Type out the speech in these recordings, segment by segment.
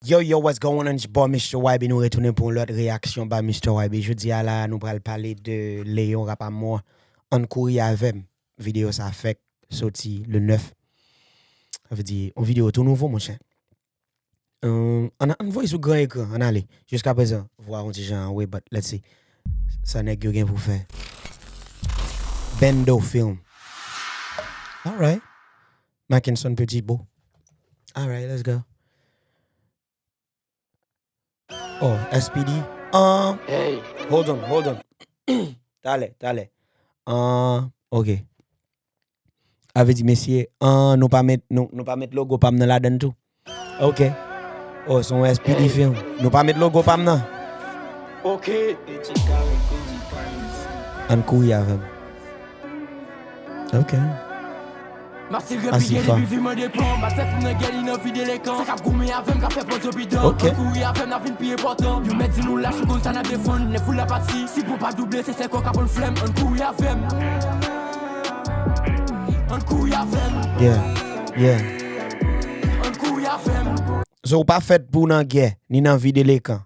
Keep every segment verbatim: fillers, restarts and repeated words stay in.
Yo, yo, what's going on? It's your boy Mister Y B. Nou retounen pou yon lòt reaksyon by Mister Y B. Jodi a la, nou pral pale de Leyon Rap Amour. Ann kouri avè m. Videyo sa fèk soti le nèf. Sa vle di, yon videyo tou nouvo, monchè. Ann, ann voye sou gran ekran, ann ale. Jiska prezan, vwa yon ti jan anwe, but let's see. Sa nèg yo gen pou fè. Bendo Film. Alright. Mackenson Petit Beau. Alright, let's go. Oh, S P D. Ah, hold on, hold on. Talè, talè. Ah, ok. Sa vle di, mesye, ah, nou pa met, nou, nou pa met logo pa m nan ladann tou. Ok. Oh, se yon S P D film. Nou pa met logo pa m nan. Ok. Ann kouri avè m. Ok. Masifa. Ok. Yeah, yeah. So, ou pa fèt pou w nan gè, ni nan vide lekan.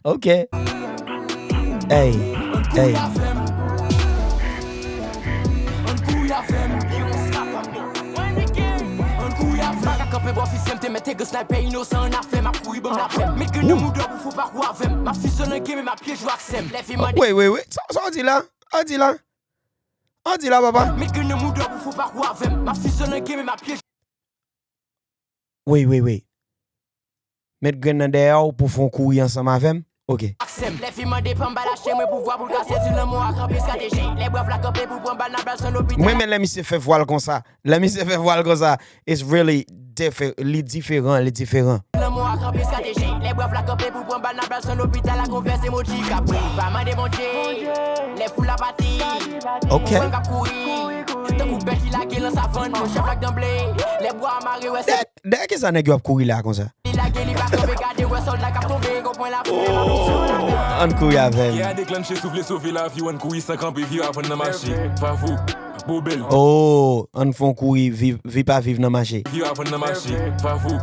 Ok. Ey, ey. Wait, wait, wait. Sa, sa w di la? Sa w di la? Sa w di la, papa? Wait, wait, wait. Met grenn nan dèyè w pou fè yon kouri ansanm avè m. Ok. M renmen lè misye fè vwa l konsa. Lè misye fè vwa l konsa, it's really different. Li diferan, li diferan. Ok. Dèyè, dèyè kisa nèg yo ap kouri la konsa? Oh, ann kouri avè m. Gè a deklanche, soufle sove lavi w, ann kouri san kanpe, vire avan nan mache. Fafou, Bobèl. Oh, ann fè yon kouri, vi, vi pa viv nan mache. Vire avan nan mache. Fafou,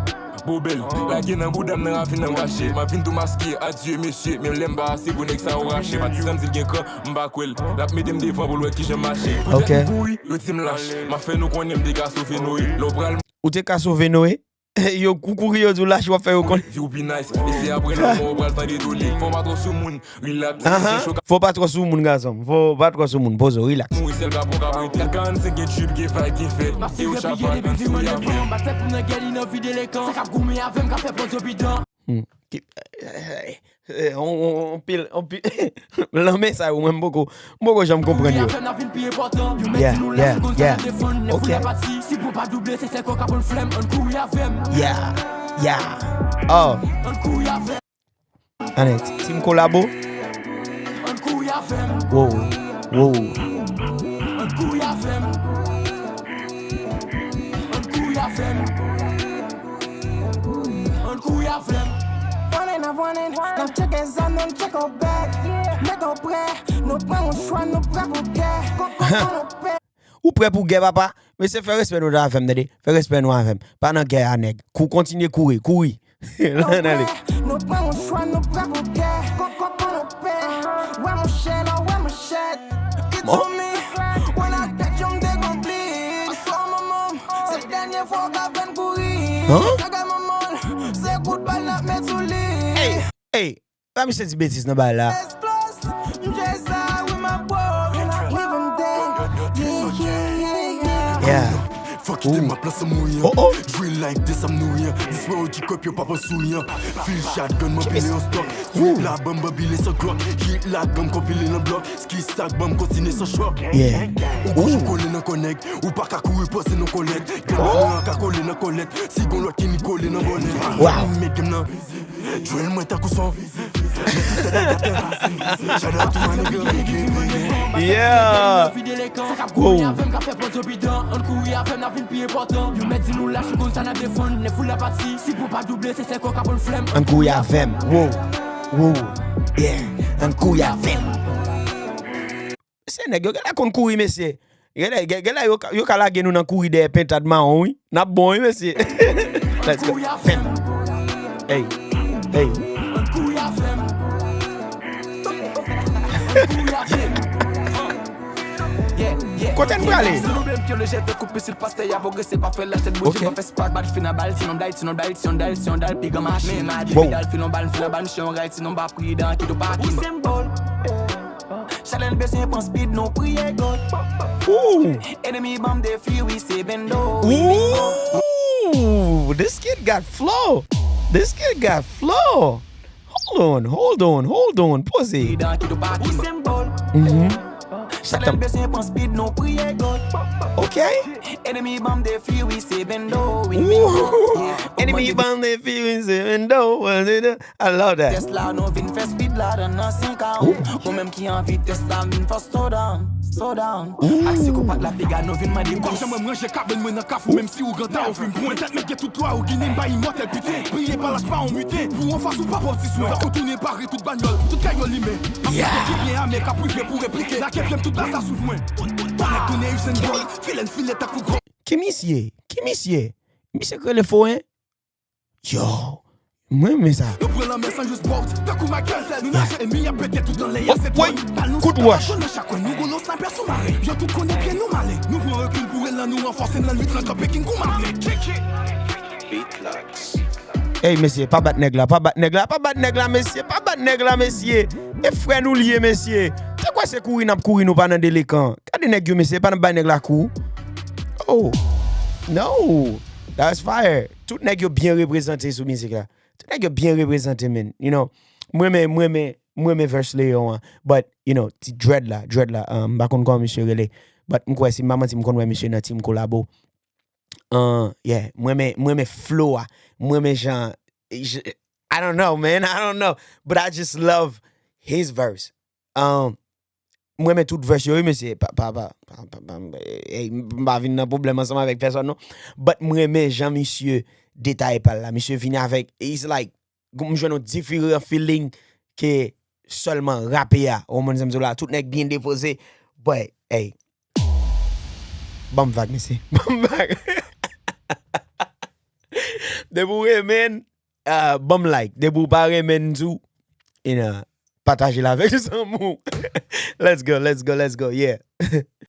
Bobèl. Lage nan bouda m nan ravin nan m kache. M ap vin tou maske, adye mesye, menm lè m pa ase pou nèg sa yo rache. Patizan m di l gen kran, m pa kwè l. L ap mete m devan pou l wè kijan m mache. Ok. Poutèt m kouri, yo di m lach. M ap fè nou konnen m te ka sove Noye. Lè w pral Ou te ka sove Noye? Yo, ou kouri, yo di w lach, w ap fè yo konnen. Vi w pi nice. E se apre lanmò w pral tande tole. Fò w pa twò sou moun. Relax. Ahan. Fò w pa twò sou moun, gason. Fò w pa twò sou moun. Poze w, relax. Mouri sèl ka pran ka prete. Kat karannsenk gen trip, gen vibe, gen fèt. E yo chak pa nan souri avè m. Hmm. Ki, eh, eh, eh, on, on, on pil, on pil. Lanmè sa yo, mwen, m poko, m poko janm konprann yo. Yeah, yeah, yeah. Ok. Yeah, yeah. Oh. Ann, ti, ti m kolabo. Wow, wow. Ann kouri avè m. Running, I'm running, n ap tcheke zam, nou n tcheke w bèk. Nèg yo prè, nou pran yon chwa, nou prè pou gè. Kon, kon, kon, nou pè. Ou prè pou gè, papa? Mesye, fè respè nou avè m, tande. Fè respè nou avè m. Pa nan gè a, nèg. Kou, kontinye kouri, kouri. Ann ale. Nou pran yon chwa, nou prè pou gè. Kon, kon, kon, nou pè. Wè monchè, la, wè monchè. It's on me. When I catch you, m dekonpli. Aswè, manman, se dènye fwa w ka fè n kouri. Hein? Kaka manman, se kout bal n ap met sou li. Ey, ey, pa misye di betiz nan bay la. Explose, m jwe sa, wi, ma bro. Leave 'em dead. Yeah, yeah, yeah. Yeah. Fò kite m ap lanse mouri an. Oh, oh. Jwe like de sa m nouri an. Dis mwen yo di kòp yo pa pran souri an. Fil shotgun, m anpile yon stock. Street la, ban m banbile san Glock. Hit la, ban m konpile nan blòk. Ski sak, ban m kontinye san chòk. Yeah. Ou kouche kole nan kò nèg. Ou pa ka kouri poze nan kòlèt. Grann nan ka kole nan kòlèt. Si gon lòt ki ni kole nan bòlèt. Wow. Met game nan. Jwenn mwen tankou son. Shout out to my nigga, Biggie, Biggie. Yeah. Wow. Ann kouri avè m. Wow. Wow. Yeah. Ann kouri avè m. Mesye, nèg yo genlè konn kouri, mesye. Genlè, gen, genlè yo, ka- yo ka lage nou nan kouri dèyè pentad mawon, wi. N ap bon, wi, mesye. Let's go. Fèm. Hey, hey. Kote n prale? Ok. Wow. Ooh. Ooh, this kid got flow. This kid got flow. Hold on, hold on, hold on. Poze. Mm-hmm. Ok. Ooh. Enemy ban m defi, wi, se bendo. I love that. Test la, nou vin fè speed la dan nan senk a. Ou menm ki anvi test la, vin fè slow down, slow down. Ak sikopat la piga, nou vin mande kòb. Jan mwen manje kabann mwen nan kafou, menm si ou ganta ou fin pwen. Tèt mèt gen tout lwa ou ginen, m pa imòtèl piten. Priye pa lach pa on miten. Pou anfas ou pa pòti swen. Tankou tounen pare tout banyòl, tout kay yo limen. Ap gade ki byen ame k ap rive pou replike. Lage pye m tout baz la sou mwen. Tout nèg tounen Usain Bolt, filen filen tankou gwo. Ki misye? Ki misye? Misye k rele fo, en? Yo, mwen renmen sa. Nou pran lanmè san jis bout. Tankou Michael Phelps, nou naje enmi ap pete tout nan lè y ap se twòn. Bal nou sou tabako nan chak kwen, nou golo sniper sou mare. Yo tout konnen pye nou male. Nou pran rekil pou elan nou ranfòse nan lwit lan kanpe king kou mare. Ey, mesye, pa bat nèg la, pa bat nèg la, pa bat nèg la, mesye, pa bat nèg la, mesye. E frè nou l ye, mesye. Te kwè se kouri n ap kouri, nou pa nan delekan. Gade nèg yo, mesye, pa nan bay nèg la kou. Oh, no. That's fire. Tout nèg yo byen reprezante sou mizik la. Tout nèg yo byen reprezante, man. You know, mwen men, mwen men, mwen men verse Leon an. But, you know, ti dread la, dread la, um, m pa konn kòman misye rele. But m kwè si m pa manti, m konn wè misye nan team kolabo. Uh, yeah, mwen men, mwen men flow a. Mwen men jan, j-, I don't know, man. I don't know. But I just love his verse. Um, mwen men tout verse yo, wi, mesye. Pa, pa, pa, pa, pa, pa, ey, m pa vin nan pwoblèm ansanm avèk pèsòn, non. But mwen men jan misye detaye pa l la. Misye vini avèk, it's like, m jwenn yon diferan feeling ke sèlman rape a. Ou konprann sa m di w la, tout nèg byen depoze. Boy, ey. Ban m vag, mesye. Ban m vag. Depi w renmen, ah, ban m like. Depi w pa renmen, m di w, you know, pataje l avèk zanmi w. Let's go, let's go, let's go, yeah.